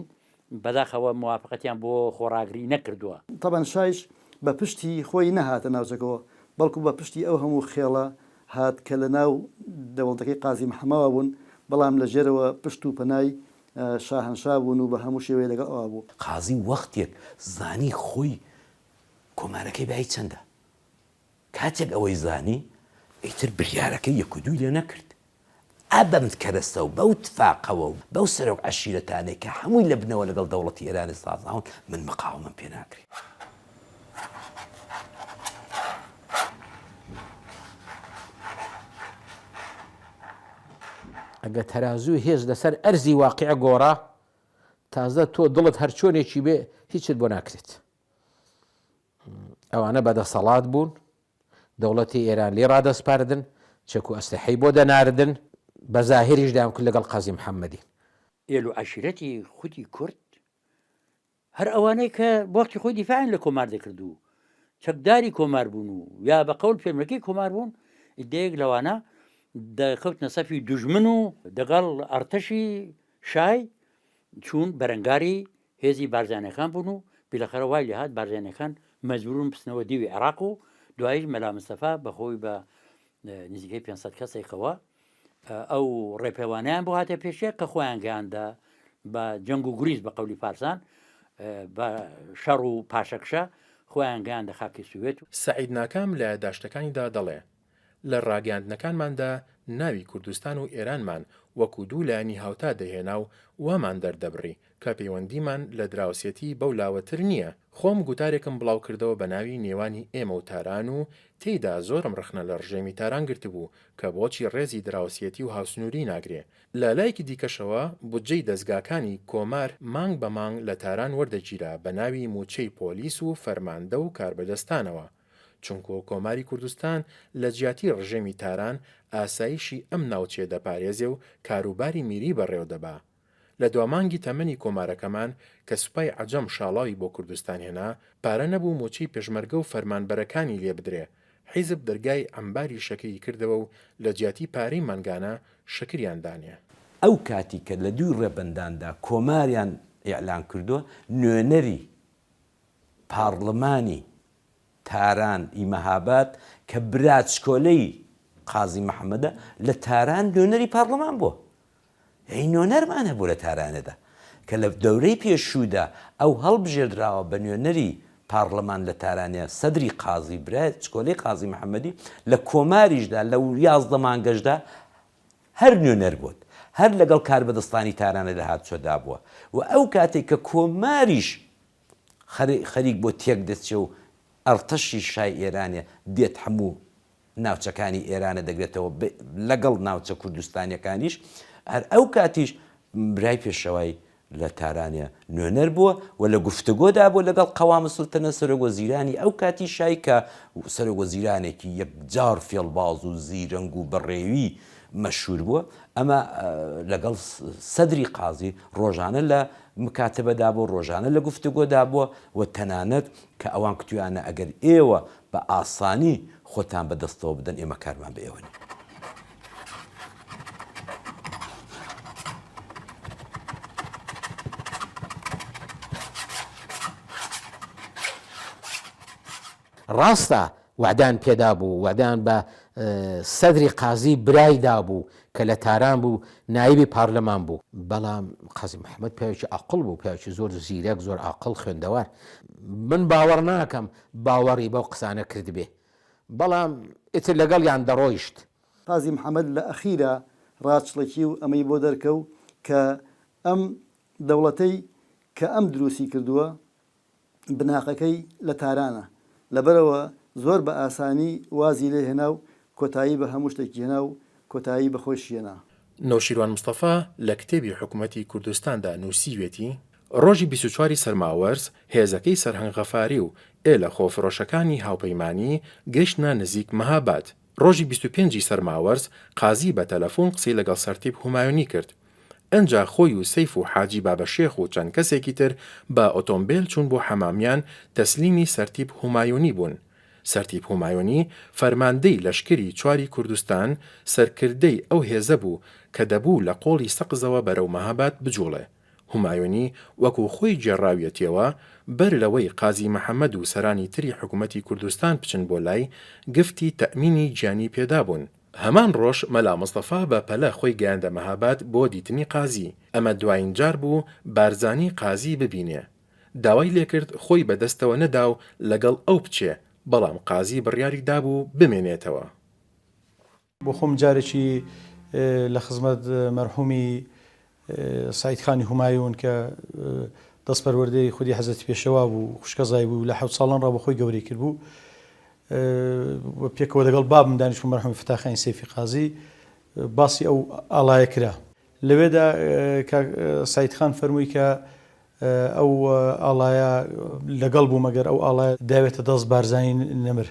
بەداخەوە موافقەتیان بۆ خۆڕاگری نەکردووە. تەبعەن شایش بە پشتی خۆی نەهاتە ناوچەکەوە، بەڵکو بە پشتی ئەو هەموو خێڵە هات کە لە ناو دەوڵەتەکەی قازی محەمەوە بوون، بەڵام لە ژێرەوە پشت و پەنای. شاهەنشا بوون و بە هەموو شێوەیە لەگەڵ ئەوا بوو. قازی وەختێک زانی خۆی کۆمارەکەی بایی چەندە، کاتێک ئەوەی زانی ئیتر بریارەکەی یەک و دووی لێ نەکرد. ئا بەم کەرەستە و بەو تفاقەوە و بەو سەرۆک عەشیرەتانەی کە هەمووی لە بنەوە لەگەڵ دەوڵەتی ئێرانی سازاون من مقاوەمەم پێ ناکرێ. ئەگە تەرازووی هێز لەسەر ئەرزی واقیع گۆڕا، تازە تۆ دڵت هەرچۆنێکی بێ هیچت بۆ ناکرێت. ئەوانە بەدەسەڵات بوون، دەوڵەتی ئێران لێی ڕادەسپاردن، چەک و ئەسلحەی بۆ دەناردن، بە زاهیریش دەیانکوت لەگەڵ قازی محەممەدین. ئێل و عەشیرەتی خودی کورد هەر ئەوانەی کە وەختی خۆی دیفاعیان لە کۆمار دەکرد و چەکداری کۆمار بوون و یا بە قەول پێشمەرگەی کۆمار بوون، ئیدەیەک لەوانە دەکەوتنە سەفی دوژمن و دەگەڵ ئەڕتەشی شای چوون بەرەنگاری هێزی بارزانیەکان بوون و بیلەخەرە وای لێهات بارزانیەکان مەجبور بوون بچنەوە دیوی عێراق و دواییش مەلا مستەفا بەخۆی بە نزیکەی 500 کەسێکەوە ئەو ڕێپێوانیان بۆ هاتە پێشێ کە خۆیان گەیاندە بە جەنگ و گوریز بە قەولی فارسان بە شەڕ و پاشەکشە خۆیان گەیاندە خاکی سوێت. سەعید ناکام لە یاداشتەکانیدا دەڵێ، لە ڕاگەیاندنەکانماندا ناوی کوردستان و ئێرانمان وەکوو دوو لایەنی هاوتا دەهێنا و وامان دەردەبڕی کە پەیوەندیمان لە دراوسێتی بەو لاوەتر نییە. خۆم گوتارێکم بڵاو کردەوە بە ناوی نێوانی ئێمە و تاران و تێیدا زۆرم ڕەخنە لە ڕژێمی تاران گرتبوو کە بۆچی ڕێزی دراوسیەتی و هاوسنووری ناگرێ. لە لایەکی دیکەشەوە بودجەی دەزگاکانی کۆمار مانگ بە مانگ لە تاران وەردەگیرا بە ناوی مووچەی پۆلیس و فەرماندە و کاربەدەستانەوە. چونکۆ کۆماری کوردستان لە جیاتی ڕژێمی تاران ئاسایشی ئەم ناوچەیە دەپارێزێ و کاروباری میری بەڕێوە دەبا. لە دوا مانگی تەمەنی کۆمارەکەمان کە سوپای عەجەم شاڵاوی بۆ کوردستان هێنا، پارە نەبوو مووچەی پێشمەرگە و فەرمانبەرەکانی لێ بدرێ، حیزب دەرگای عەمباری شەکری کردەوە و لە جیاتی پارەی مانگانە شەکریان دانێ. ئەو کاتی کە لە دووی ڕێبەنداندا کۆماریان ئیعلان کردووە، نوێنەری پاڕلمانی تاران ی مەهاباد کە براچکۆلەی قازی محەمەدە لە تاران نوێنەری پاڕلمان بووە. یانی نوێنەرمان هەبوو لە تارانێدا کە لە دەورەی پێشوودا ئەو هەڵبژێردراوە بە نوێنەری پاڕلمان لە تارانێ سەدری قازی برای چکۆلەی قازی محەمەدی لە کۆماریشدا لەو 11 مانگەشدا هەر نوێنەر بووت هەر لەگەڵ کاربەدەستانی تارانە لە هاتوچۆدا بووە و ئەو کاتێک کە کۆماریش خەریک بۆ تێک دەچێ و ئەڕتەشی شای ئێرانێ دێت هەموو ناوچەکانی ئێرانە دەگرێتەوە لەگەڵ ناوچە کوردستانیەکانیش هەر ئەو کاتیش برای پێشەوای لە تارانێ نوێنەر بووە و لە گفتوگۆدا بووە لەگەڵ قەوام سلتەنە سەرۆک وەزیرانی ئەو کاتی شای کە سەرۆک وەزیرانێکی یەکجار فێڵباز و زیرەنگ و بەڕێوی مەشهور بووە ئەمە لەگەڵ سەدری قازی ڕۆژانە لە مکاتبەدا بووە ڕۆژانە لە گفتوگۆدا بووە و تەنانەت کە ئەوان کوتویانە ئەگەر ئێوە بە ئاسانی خۆتان بە دەستەوە بدەن ئێمە کارمان بە ئێوە نیە. ڕاستە وەعدەیان پێدابوو، وەعدەیان بە سەدری قازی برای دابوو کە لە تاران بوو، نایبی پارلمان بوو. بەڵام قازی محەمەد پیاوێکی عاقڵ بوو، پیاوێکی زۆر زیرەک، زۆر عاقڵ، خوێندەوار. من باوەڕ ناکەم باوەڕی بەو قسانە کردبێ. بەڵام ئیتر لەگەڵیان دەڕۆیشت. قازی محەمەد لە ئەخیرا ڕاچڵەکی و ئەمەی بۆ دەرکەو کە ئەم دەوڵەتەی کە ئەم دروستی کردووە بناخەکەی لە تارانە، لەبەرئەوە زۆر بە ئاسانی وازی لێ هێنا و کۆتایی بە هەموو شتێکی هێنا و کۆتایی بە خۆیشی هێنا. نەوشیروان مستەفا لە کتێبی حکومەتی کوردستاندا نووسیوێتی، ڕۆژی 24 ی سەرماوەرز هێزەکەی سەرهەنگ غەفاری و ئێلە خۆفرۆشەکانی هاوپەیمانی گەیشتنە نزیک مەهاباد. ڕۆژی 25 ی سەرماوەرز قازی بە تەلەفوون قسەی لەگەڵ سەرتیپ هومایۆنی کرد. ئنجا خۆی و سەیف و حاجی بابەشێخ و چەند کەسێکی تر بە ئۆتۆمبێل چوون بۆ حەمامیان تەسلیمی سەرتیپ هومایونی بوون. سەرتیپ هومایونی فەرماندەی لەشکری چواری کوردستان، سەرکردەی ئەو هێزە بوو کە دەبوو لە قۆڵی سەقزەوە بەرەو مەهاباد بجوڵێ. هومایونی وەکوو خۆی گێڕاویەتیەوە، بەر لەوەی قازی محەمەد و سەرانی تری حکوومەتی کوردستان بچن بۆ لای، گفتی تەئمینی گیانی پێدابوون. هەمان ڕۆژ مەلا مستەفا بە پەلە خۆی گەیاندە مەهاباد بۆ دیتنی قازی. ئەمە دوایین جار بوو بارزانی قازی ببینێ. داوای لێکرد خۆی بە دەستەوە نەدا و لەگەڵ ئەو بچێ، بەڵام قازی بڕیاری دابوو بمێنێتەوە. بۆ خۆم جارێکی لە خزمەت مەرحومی سەعید خانی هومایون کە دەست پەروەردەی خودی حەزرەتی پێشەوا بوو، خوشکەزای بوو، لە حەوت ساڵان ڕا بۆ خۆی گەورەی کردبوو و پێکەوە دەگەڵ بابم دانیشتبوو مەرحومی فەتاح خانی سەیفی قازی باسی ئەو ئاڵایە کرا. لەوێدا کاک سەعید خان فەرمووی کە ئەو ئاڵایە لەگەڵ بوو مەگەر ئەو ئاڵایە داوێتە دەست بارزانی نەمر.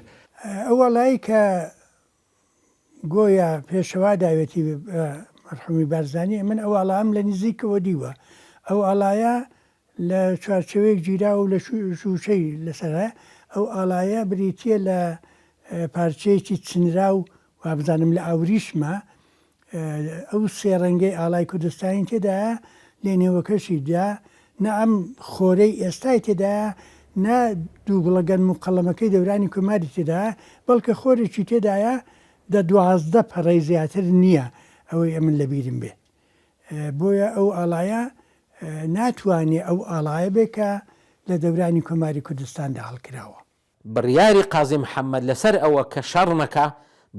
ئەو ئاڵایەی کە گۆیا پێشەوا داوێتی بە مەرحومی بارزانی، ئەمن ئەو ئاڵایەم لە نزیکەوە دیوە. ئەو ئاڵایە لە چوارچێوەیەک گیراوە و لە شووشەی لەسەرە. ئەو ئاڵایە بریتییە لە پارچەیەکی چنراو، وابزانم لە ئاوریشمە، ئەو سێ ڕەنگەی ئاڵای کوردستانی تێدایە، لە نێوەکەشیدا نە ئەم خۆرەی ئێستای تێدایە، نە دووگوڵە گەنم و قەڵەمەکەی دەورانی کۆماری تێدایە، بەڵکە خۆرێکی تێدایە دە 12 پەڕەی زیاتر نییە ئەوەی ئەمن لە بیرم بێ. بۆیە ئەو ئاڵایە ناتوانێ ئەو ئاڵایە بێ کە لە دەورانی کۆماری کوردستاندا هەڵکراوە. بڕیاری قازی محەممەد لەسەر ئەوە کە شەڕ نەکا،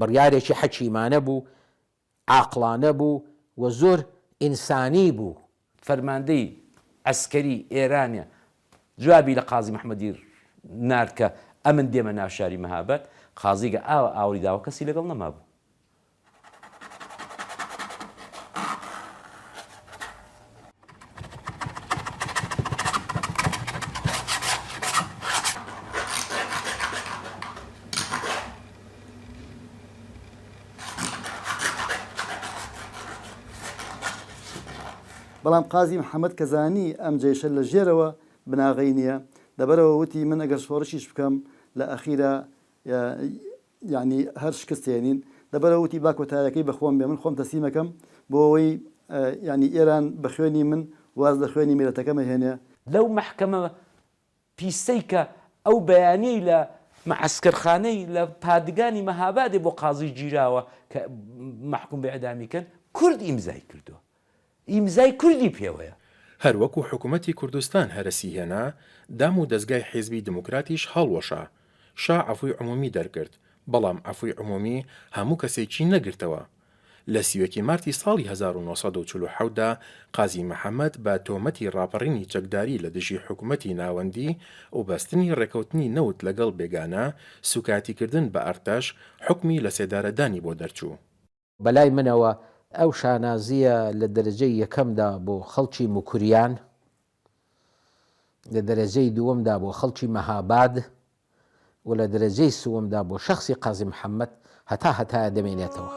بڕیارێکی حەکیمانە بوو، عاقڵانە بوو و زۆر ئینسانی بوو. فەرماندەی عەسکەری ئێرانێ جوابی لە قازی محەممەدی نارد کە ئەمن دێمە ناو شاری مەهاباد، قازی گە ئاوا ئاوڕی داوە کەسی لەگەڵ نەمابوو. بەڵام قازی محەمەد کە زانی ئەم جەیشە لە ژێرەوە بناغەی نییە، لەبەرئەوە وتی من ئەگەر شۆڕشیش بکەم لە ئەخیرا یانی هەر شکست هێنین، لەبەرئەوە وتی با کۆتایەکەی بە خۆم بێ، من خۆم تەسلیم ئەکەم بۆ ئەوەی یانی ئێران بە خوێنی من واز لە خوێنی میللەتەکەم ئەهێنێ. لەو مەحکەمە پیسەی کە ئەو بەیانیەی لە مەعەسکەرخانەی لە پادگانی مەهابادێ بۆ قازی گیراوە کە مەحکوم بە ئیعدامی کەن، کورد ئیمزای کردوە. ئیمزای کوردی پێوەیە. هەر وەکو حکومەتی کوردستان هەرەسی هێنا، دام و دەزگای حیزبی دموکراتیش هەڵوەشا. شا عەفوی عمومی دەرکرد، بەڵام عەفوی عمومی هەموو کەسێکی نەگرتەوە. لە سی و یەک ی مارتی ساڵی 1947 دا قازی محەمەد بە تۆمەتی ڕاپەڕینی چەکداری لە دژی حکومەتی ناوەندی و بەستنی ڕێکەوتنی نەوت لەگەڵ بێگانە، سوکایەتیکردن بە ئەرتەش، حوکمی لەسێدارەدانی بۆ دەرچوو. بەلای منەوە ئەو شانازییە لە دەرەجەی یەکەمدا بۆ خەڵکی موکریان، لە دەرەجەی دووەمدا بۆ خەڵکی مەهاباد و لە دەرەجەی سووەمدا بۆ شەخسی قازی محەممەد هەتا هەتایە دەمێنێتەوە.